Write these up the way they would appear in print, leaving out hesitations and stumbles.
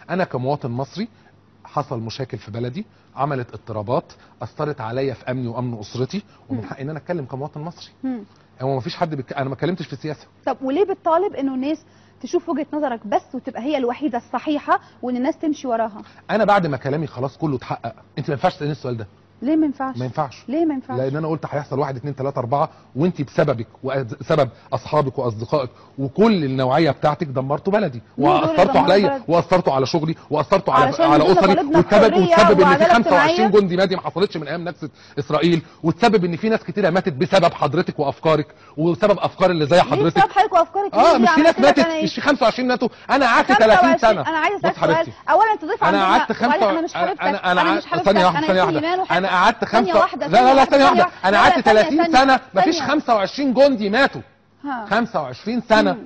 انا كمواطن مصري حصل مشاكل في بلدي، عملت اضطرابات، اثرت عليا في امني وامن اسرتي، ومن حقي ان انا اتكلم كمواطن مصري. هو ما فيش حد انا ما اتكلمتش في السياسة. طب وليه بتطالب انه الناس تشوف وجهه نظرك بس وتبقى هي الوحيدة الصحيحة وان الناس تمشي وراها؟ انا بعد ما كلامي خلاص كله اتحقق، انت ما ينفعش تسالني السؤال ده. ليه ما ينفعش؟ ما ينفعش. ليه ما ينفعش؟ لان انا قلت هيحصل 1 2 3 4، وانت بسببك وسبب اصحابك واصدقائك وكل النوعية بتاعتك دمرتوا بلدي، واثرتوا عليا، واثرتوا على شغلي، واثرتوا على اسري، وتسبب ان في 25 جندي مادي ما حصلتش من ايام نكسه اسرائيل، وتسبب ان في ناس كتيرة ماتت بسبب حضرتك وافكارك وسبب افكار اللي زي حضرتك. بسبب حضرتك وافكارك؟ مش في ناس ماتت، مش في 25 ماتوا. انا قعدت 30 سنة. انا عايز اسالك سؤال. اولا انت ضيف عندنا، انا قعدت 5، انا مش حبيبتك، انا مش حبيبتك، ثانية واحدة، انا قعدت 5، لا لا ثانية واحدة، انا قعدت 30 سنة مفيش 25 جندي ماتوا. 25 سنة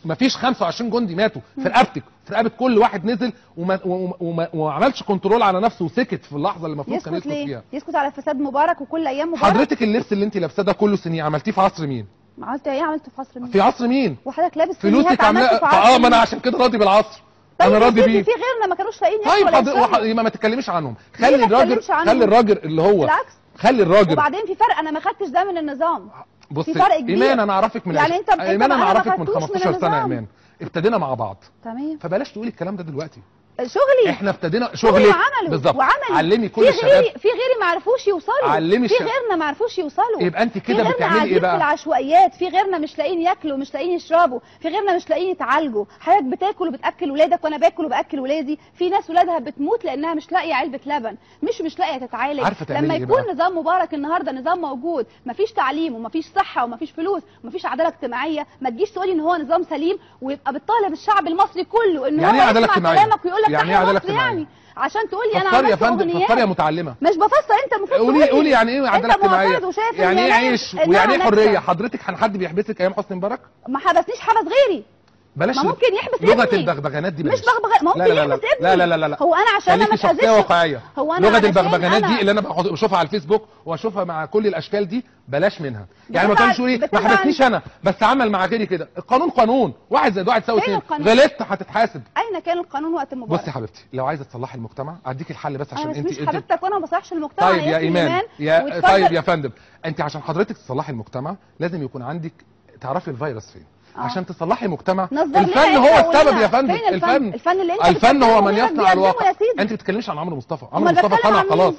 مفيش 25 جندي ماتوا في رقبتك، في رقبة كل واحد نزل وما عملش control على نفسه وسكت في اللحظة اللي المفروض كان يسكت فيها. يسكت على فساد مبارك وكل ايام مبارك. حضرتك اللبس اللي انت لابساه ده كله سنين عملتيه في عصر مين؟ عملت ايه؟ عملته في عصر مين؟ في عصر مين؟ وحضرتك لابس فلوسك عامله ما انا عشان كده راضي بالعصر. طيب انا راضي بيه. في غيرنا ما كانوش لاقيين ياكلوا. طيب ما تتكلميش عنهم. خلي الراجل، خلي الراجل اللي هو بالعكس، خلي الراجل. وبعدين في فرق، انا ما خدتش ده من النظام. بصي في فرق كبير. ايمان انا اعرفك من يعني انت ايمان انا اعرفك من 15 سنة يا ايمان، ابتدينا مع بعض. تمام. فبلاش تقولي الكلام ده دلوقتي. شغلي احنا ابتدينا شغلك بالظبط. علمي كل الشباب. في غيري ما عرفوش يوصلوا، علمي في غيرنا ما عرفوش يوصلوا. يبقى انت كده بتعملي ايه بقى؟ في العشوائيات، في غيرنا مش لاقيين ياكلوا، مش لاقيين يشربوا، في غيرنا مش لاقيين يتعالجوا. حضرتك بتاكل وبتاكل ولادك، وانا باكل وباكل ولادي. في ناس ولادها بتموت لانها مش لاقيه علبة لبن، مش لاقيه تتعالج. لما يكون إيه نظام مبارك النهارده نظام موجود، مفيش تعليم ومفيش صحة ومفيش فلوس ومفيش عدالة اجتماعية، ما تجيش تقولي ان هو نظام سليم ويبقى بتطالب الشعب المصري كله ان يعني هو يسمع كلامك ويقول لك يعني ايه عدالة اجتماعية؟ يعني عشان تقولي انا عملت يا فندم، اغنيات. فسر يا متعلمة. مش بفسر، انت المفروض قولي قولي يعني ايه عدالة اجتماعية؟ يعني ايه عيش؟ ويعني ايه حرية؟ حضرتك حد بيحبسك ايام حسني مبارك؟ ما حبسنيش، حبس غيري. بلاش، ما ممكن يحبس ابني. لغة البغبغانات دي بلاش. مش بغبغان، ممكن لا لا يحبس ابني. لا لا لا لا، هو انا عشان انا ما شخصية واقعية. هو انا لغة البغبغانات أنا دي اللي انا بشوفها على الفيسبوك واشوفها مع كل الاشكال دي بلاش منها. يعني ما تقولش ايه ما حبسنيش انا بس عمل مع غيري كده. القانون قانون، 1 زائد 1 يساوي 2. غلطت هتتحاسب. اين كان القانون وقت مبارك؟ بصي يا حبيبتي، لو عايزه تصلحي المجتمع اديك الحل، بس عشان انت مش حبيبتك وانا ما بصلحش المجتمع. طيب يا ايمان، يا طيب يا فندم، انت عشان حضرتك تصلحي المجتمع لازم يكون عندك تعرفي الفيروس فين. عشان تصلحي مجتمع. الفن هو السبب يا فندم. الفن اللي انت الفن هو من يصنع الواقع. انت ما بتتكلميش عن عمرو مصطفى. عمرو مصطفى صنع خلاص.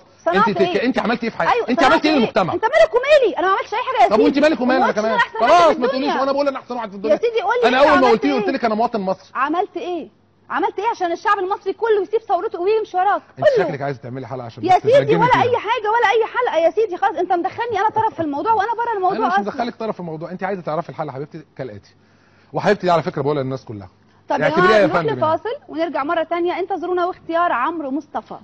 انت عملتي ايه في حياتك؟ أيوة. انت عملتي ايه للمجتمع؟ انت مالك ومالي؟ انا ما عملتش اي حاجة يا سيدي. طب وانت مالك ومالي انا كمان؟ خلاص ما تقوليش وانا بقول انا احسن واحد في الدنيا يا سيدي. قول لي انا اول ما قلت لي قلت لك انا مواطن مصري. عملت ايه؟ عملت ايه عشان الشعب المصري كله يسيب ثورته ويمشي وراك؟ انت شكلك عايزه تعملي حلقة عشان يا سيدي ولا اي حاجة ولا اي حلقة يا سيدي. خلاص انت مدخلني انا طرف في الموضوع وانا بره الموضوع. انا مش مدخلك طرف في الموضوع، انت عايزه تعرفي الحلقة حبيبتي كالاتي. وحبيبتي دي على فكرة بقولها للناس كلها. طب يا جماعة نروح لفاصل ونرجع مرة ثانية، انتظرونا واختيار عمرو مصطفى.